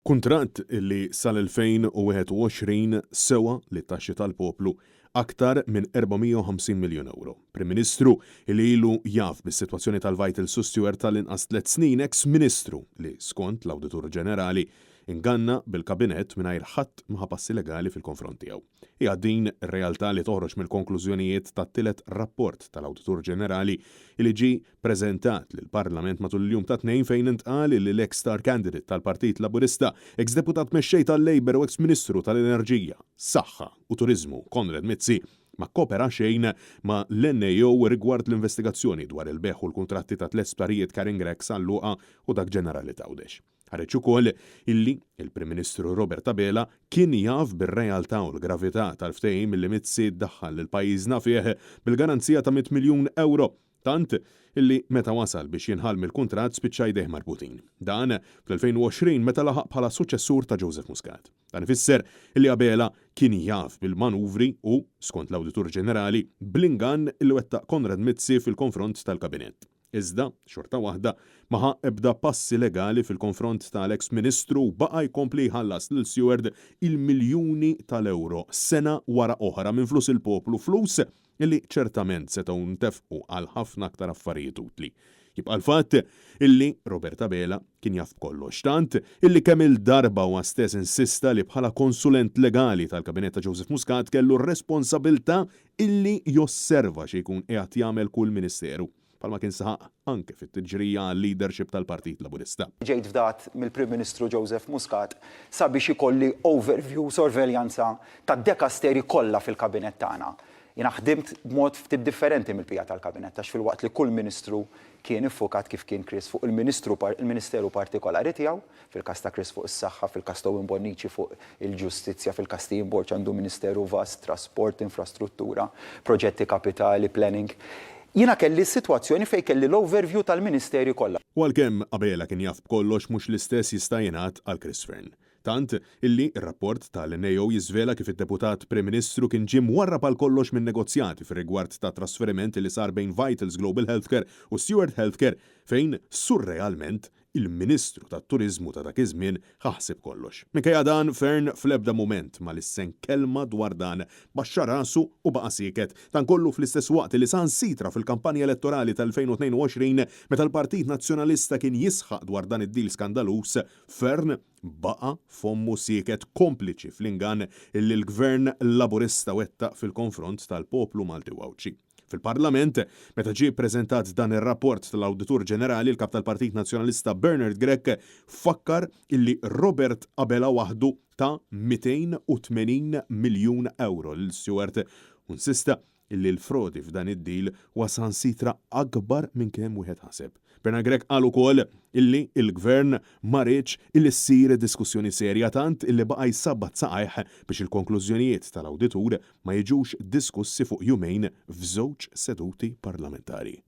Kuntratt li sal-2021 sewa lit-taxxi tal-poplu aktar minn 450 miljun ewro. Prim Ministru li ilu jaf bis-sitwazzjoni tal-Vitals u Steward tal-inqas tlett snin, eks Ministru li skont l-Awditur Ġenerali inganna bil-Kabinett mingħajr ħadd ma ħa passi legali fil-konfront tiegħu. Hija din ir-realtà li toħroġ mill-konklużjonijiet tat-tielet rapport tal-Awditur Ġenerali li ġie preżentat lill-Parlament matul il-jum tat-Tnejn fejn intqal li l-eks star candidate tal-Partit Laburista, eks Deputat Mexxej tal-Labour u eks Ministru tal-Enerġija, Saħħa u Turiżmu Konrad Mizzi ma kkopera xejn ma' l-NAO rigward l-investigazzjoni dwar il-bejgħ u l-kuntratti ta' tlett sptarijiet Karin Grech San Luqa u dak Ġenerali t'Għawdex. Ħareġ ukoll illi l-Prim Ministru Robert Abela kien jaf bir-realtà u l-gravità tal-ftehim li Mizzi daħħal lil pajjiżna fih bil-garanzija ta' mitt miljun ewro, tant illi meta wasal biex jinħall mill-kuntratt spiċċa jdejh marbutin. Dan fl-2020 meta laħaq bħala suċċessur ta' Joseph Muscat. Dan ifisser illi Abela kien jaf bil-manuvri u, skont l-Awditur Ġenerali, bl-ingann illi wettaq Konrad Mizzi fil-konfront tal-Kabinett. Iżda, xorta waħda, ma ħa ebda passi legali fil-konfront ta' l-eks Ministru u baqa' jkompli jħallas lil Steward il-miljuni tal-ewro sena wara oħra minn flus il-poplu, flus li ċertament setgħu ntefqu għal ħafna aktar affarijiet utli. Jibqa' l-fatt illi Robert Abela kien jaf b'kollox, tant illi kemm-il darba huwa stess insista li bħala konsulent legali tal-Kabinett ta' Joseph Muscat kellu r-responsabilità illi josserva xi jkun qiegħed jagħmel kull Ministeru, bħalma kien saħaq anke fit-tiġrija għal-leadership tal-Partit Laburista. Ġejt fdat mill-Prim Ministru Joseph Muscat sabiex ikolli overview, sorveljanza tad-dekasteri kollha fil-Kabinett tagħna. Jiena ħdimt b'mod ftit differenti mill-bqija tal-Kabinett għax filwaqt li kull Ministru kien iffukat kif kien Chris fuq il-Ministru il-Ministeru partikolari tiegħu, Fil-każ ta' Chris fuq is-saħħa, fil-każ ta' Owen Bonnici fuq il-ġustizzja, fil-każ ta' Ian Borg għandu ministeru vast, trasport, infrastruttura, proġetti kapitali, planning. Jiena kelli sitwazzjoni fejn kelli l-overview tal-ministeri kollha. U għalkemm Abela kien jaf b'kollox mhux l-istess jista' jingħad għal Chris Fearne. Tant illi r-rapport tal-NAO jiżvela kif id-Deputat Prim Ministru kien ġie mwarrab għal kollox min-negozjati fir-rigward ta' trasferiment li sar bejn Vitals Global Healthcare u Steward Healthcare fejn surrealment Il-Ministru tat-Turiżmu ta' dak iż-żmien ħa ħsieb kollox. Minkejja dan, Fearne fl-ebda mument ma lissen kelma dwar dan. Baxxa rasu u baqa' sieket. Dan kollu fl-istess waqt li saħansitra fil-kampanja elettorali tal-2022, meta l-Partit Nazzjonalista kien jisħaq dwar dan id-deal skandaluż, Fearne baqa' fommu sieket kompliċi fl-ingann li l-Gvern Laburista wettaq fil-konfront tal-poplu Malti u Għawdxi. Fil-Parlament, meta ġie ppreżentat dan ir-rapport tal-Awditur Ġenerali, il-Kap tal-Partit Nazzjonalista Bernard Grech fakkar illi Robert Abela waħdu ta 280 miljun ewro lil Steward u nsista illi l-frodi f'dan id-deal huwa saħansitra akbar minn kemm wieħed ħaseb. Bernard Grech qal ukoll illi l-Gvern ma riedx illi ssir diskussjoni serja tant illi baqa' jsabbat saqajh biex il-konklużjonijiet tal-Awditur ma jiġux diskussi fuq jumejn f'żewġ seduti parlamentari.